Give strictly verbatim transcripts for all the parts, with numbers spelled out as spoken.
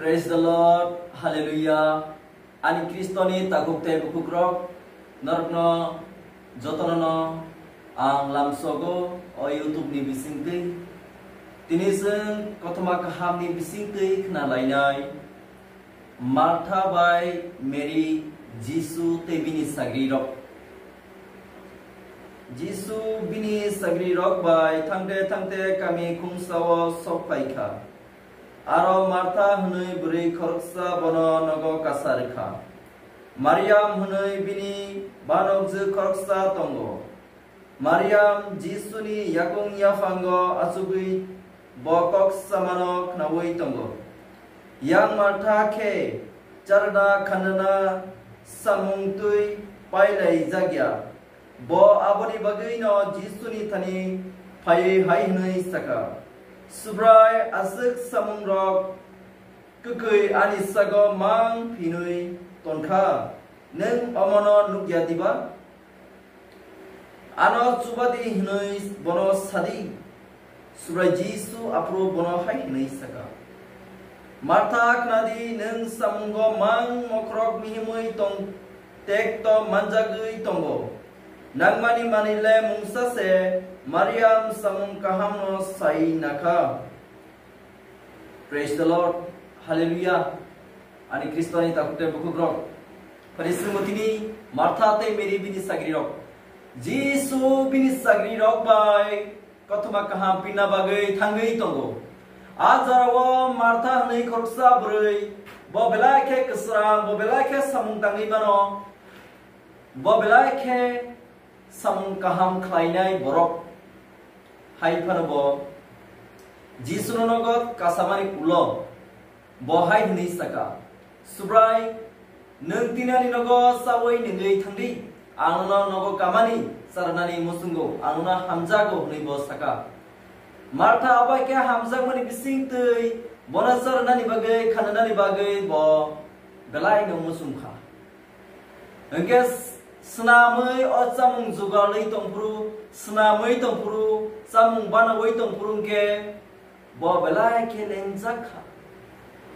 Praise the Lord, Hallelujah. Ani Kristoni takhuk tei bukhukrok, norokno jotono no ang lamsogo o YouTube ni bisingtwi. Tini chwng kothoma kahamni bisingtwi khna lainai Martha bai Mary, Jisu tei bini sagrirok. Jisu bini sagrirok bai thangte thangte kami khungsao sok phai kha. Aro Martha hwnwi bwrwi khoroksa bono nogo kasa rwkha. Mariam hwnwi bini banokjwk khoroksa tongo. Mariam Jisuni yakung yaphango achugwi bo kok samano khnaui tongo. Yang Martha khe charna khanana samung twi pailaijakya. Bo aboni bagwino Jisuni thani phaiwi hai hwnwi saka, "Subrai, aswk samungrok kwkwi ani sago mang phinwi tonkha, nwng omono nukya diba? Ano chubadi hwnwi bono sadi." Subrai Jisu aphuru bono hai hwnwi saka, "Martha, khnadi, nwng samungo mang mokhorok mihimwi tong, tekto manjagwi tongo. Nangmani manwile mungsa se, Mariam samung kahamno sai nakha." Praise the Lord. Hallelujah. Ani Kristoni takhuk tei bukhukrok. Phari swngmutini Martha tei Mary bini sagrirok. Jisu bini sagrirok bai kothoma kaham pinna bagwi thangwi tongo. A jorao Martha hwnwi khoroksa bwrwi, bo belai khe kwsrang, bo belai khe samung tangwi mano, bo belai khe samung kaham khlainai borok. Hai phano bo Jisuno nogo kasamani ulo bo hai hwnwi saka, "Subrai, nwng tinani nogo chaui nungwi thangdi, ang nono nogo kamani charnani muchungo ang nono hamjago," hwnwi bo saka. Martha abai khe hamjakmani bisingtwi bono charnani bagwi, khananani bagwi bo belaino muchung kha. Hwnkhe s-, swnamwi o chamung jugalwi tongphuru, swnamwi tongphuru, chamung banaui tongphuru hwnkhe bo belai khe lengjak kha.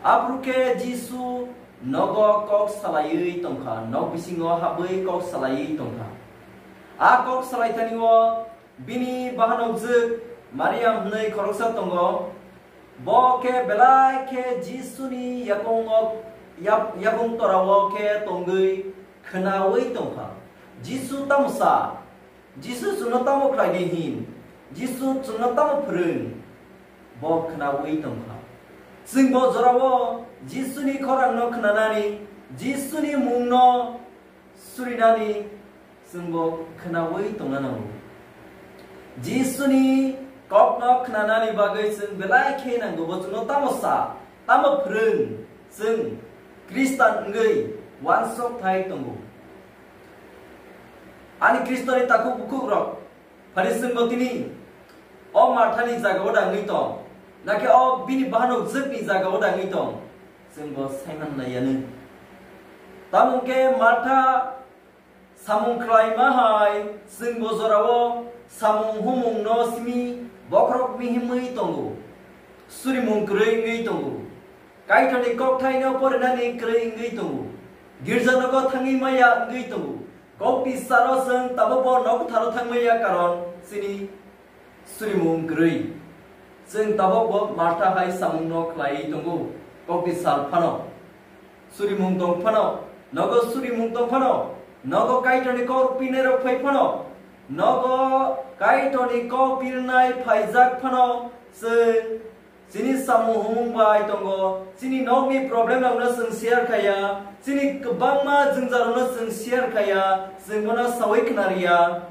Aphuru khe Jisu nogo kok salaiwi tongkha, nok bisingo habwi kok salaiwi tongkha. A kok salaithani o bini bahanokjwk Mariam hwnwi khoroksa tongo. Bo khe belai khe Jisuni yakungo, yak-, yakung torao khe tongwi khnaui tongkha. Jisu tamo sa? Jisu chwngno tamo khlai di hin? Jisu chwngno tamo phrwng? Bo khnaui tongkha. Chwng bo jorao Jisuni khorangno khnanani, Jisuni mungno surinani chwngbo khnaui tongna nango. Jisuni kokno khnanani bagwi chwng belai khe nango. Bo chwngno tamo sa, tamo phrwng, chwng Khristan wngwi uansuk thai tongo. Ani Khristoni takhuk bukhukrok, phari chwngbo tini o Marthani jagao dangwi tong, nakhe o bini bahanokjwkni jagao dangwi tong, chwngbo saiman naiyanw. Tamo khe Martha samung khlaima hai, chwngbo jorao samung humungno simi bokhorok mihimwi tongo, surimung kwrwi wngwi tongo, Kaitorni kokthaino porinani kwrwi wngwi tongo, girja nogo thangwi maya wngwi tongo, kokti salo chwng tabukbo noktharo thangmaya, karon chini surimung kwrwi. Chwng tabukbo Martha hai samungno khlaiwi tongo, kokti sal phano, surimung tong phano, nogo surimung tong phano, nogo Kaitorni kok pinairok phai phano, nogo Kaitorni kok pilnai phaijak phano, chwng chini samung humung bai tongo, chini nokni problem rokno chwng share khaiya, chini kwbangma jwngjalrokno chwng share khaiya, chwng bono saui khna riya.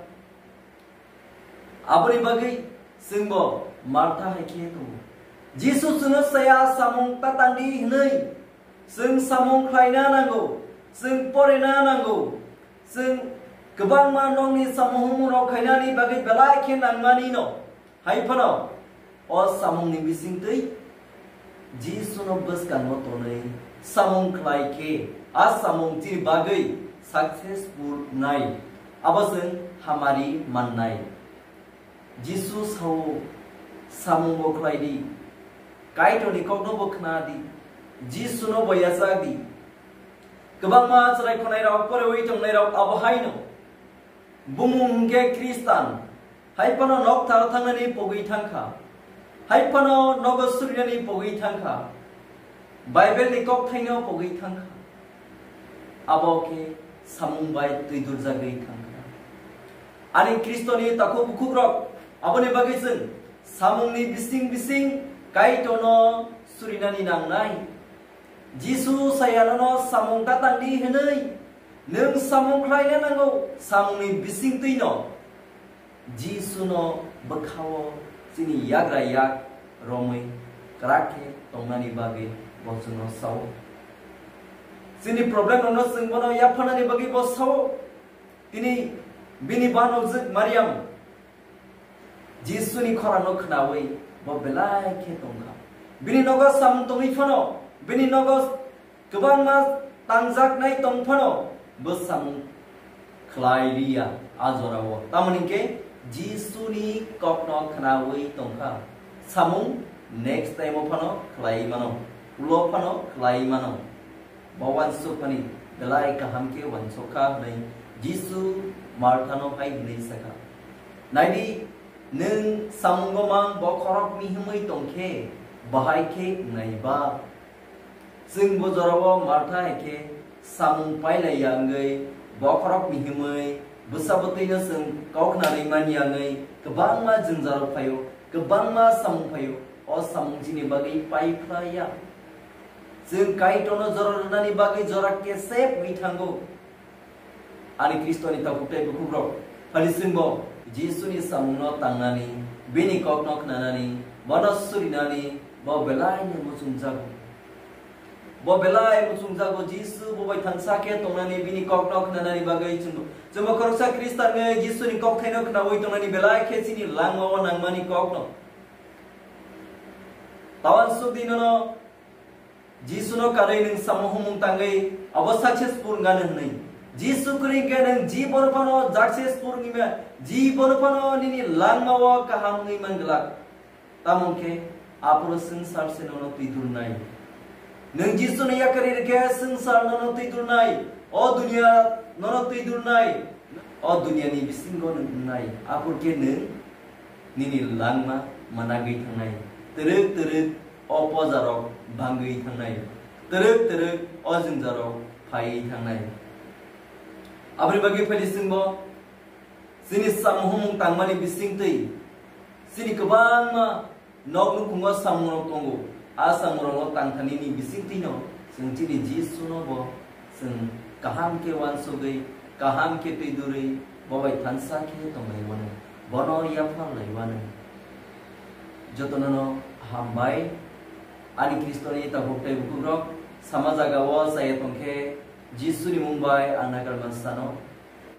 Aboni bagwi chwngbo Martha hai khe tongo. Jisu chwngno saya samung ta tangdi hwnwi, chwng samung khlaina nango, chwng porina nango, chwng kwbangma nokni samung humung rok khainani bagwi belai khe nangmani no. Hai phano o samungni bisingtwi Jisuno bwskango tonwi samung khlai khe, a samung chini bagwi successful wngnai, abo chwng hamari mannai. Jisu sao, "Samungo khlai di, Kaitorni kokno bo khna di, Jisuno bo yachak di. Kwbangma chwrai khonai rok, porewi tongnai rok abo haino. Bumung hwnkhe Khristan. Hai phano nokthar thangnani pogwi thangkha. Hai phano nogo surinani pogwi thangkha. Bible ni kokthaino pogwi thangkha. Abo khe samung bai twi durjagwi thangkha. Ani Khristoni takhuk bukhukrok, aboni bagwi chwng samungni bising bising Kaitorno surinani nangnai. Jisu saya nono samung da tangdi hwnwi, nwng samung khlaina nango, samungni bisingtwino Jisuno bwkhao chini yagra yak romwi kwrak khe tongnani bagwi bo chwngno sao. Chini problem rokno chwng bono yapharnani bagwi bo sao. Tini bini banokjwk Mariam Jisuni khorangno khnaui bo belai khe tongkha. Bini nogo samung tongwi phano, bini nogo kwbangma tangjaknai tong phano, bo samung khlai liya a jorao. Tamoni hwnkhe Jisuni kokno khnaui tongkha. Samung next time o phano khlai mano, ulo phano khlai mano. Bo uansukmani belai kaham khe uansukha hwnwi Jisu Marthano hai hwnwi sakha, "Naidi, nwng samungo mang bokhorok mihimwi tongkhe, bahai khe wngnai ba?" Chwng bo jorao Martha hai khe samung pailaiya wngwi bokhorok mihimwi bwsa bwtwino chwng kok narwi manya wngwi kwbangma jwngjal rok phaio, kwbangma samung phaio. O samung chini bagwi pai phlaiya. Chwng Kaitorno jora rwnani bagwi jora kesep wngwi thango. Ani Khristoni takhuk tei bukhukrok, phalisingbo Jisuni samungno tangnani, bini kokno khnanani, bono surinani bo belaino muchungjago. Bo belai muchungjago, Jisu bo bai thansa khe tongnani, bini kokno khnanani bagwi chwngbo, chwngbo khoroksa Khristanni Jisuni kokthaino khnaui tongnani belai khe chini langmao nangmani kokno. Tawan sukdi nono Jisuno kanwi nwng samung humung tangwi abo successful wngano hwnwi. Jisu kwrwi khe nwng jibono phano successful wngwi man, jibono phano nini langmao kaham wngwi man glak. Tamo khe aphuru swngchar se nono twi durnai. Nwng Jisuno yakarwi rwkhe swngchar nono twi durnai. O duniya nono twi durnai. O duniyani bisingo nwng wngnai, aphuru khe nwng nini langma managwi thangnai. Twrwk twrwk o pojarok bangwi thangnai. Twrwk twrwk o jwngjarok phaiwi thangnai. Aboni bagwi phaidi chwngbo chini samung humung tangmani bisingtwi chini kwbangma nok nukhungo samungrok tongo. A samungrokno tangthanini bisingtwino chwng chini Jisuno bo chwng kaham khe uansugwi, kaham khe twi durwi, bo bai thansa khe tonglaiwano, bono yapharlaiwano. Jotonono hambai, ani Khristoni takhuk tei bukhukrok sama jagao chaya tongkhe Jisuni mung bai ang nakarma sano.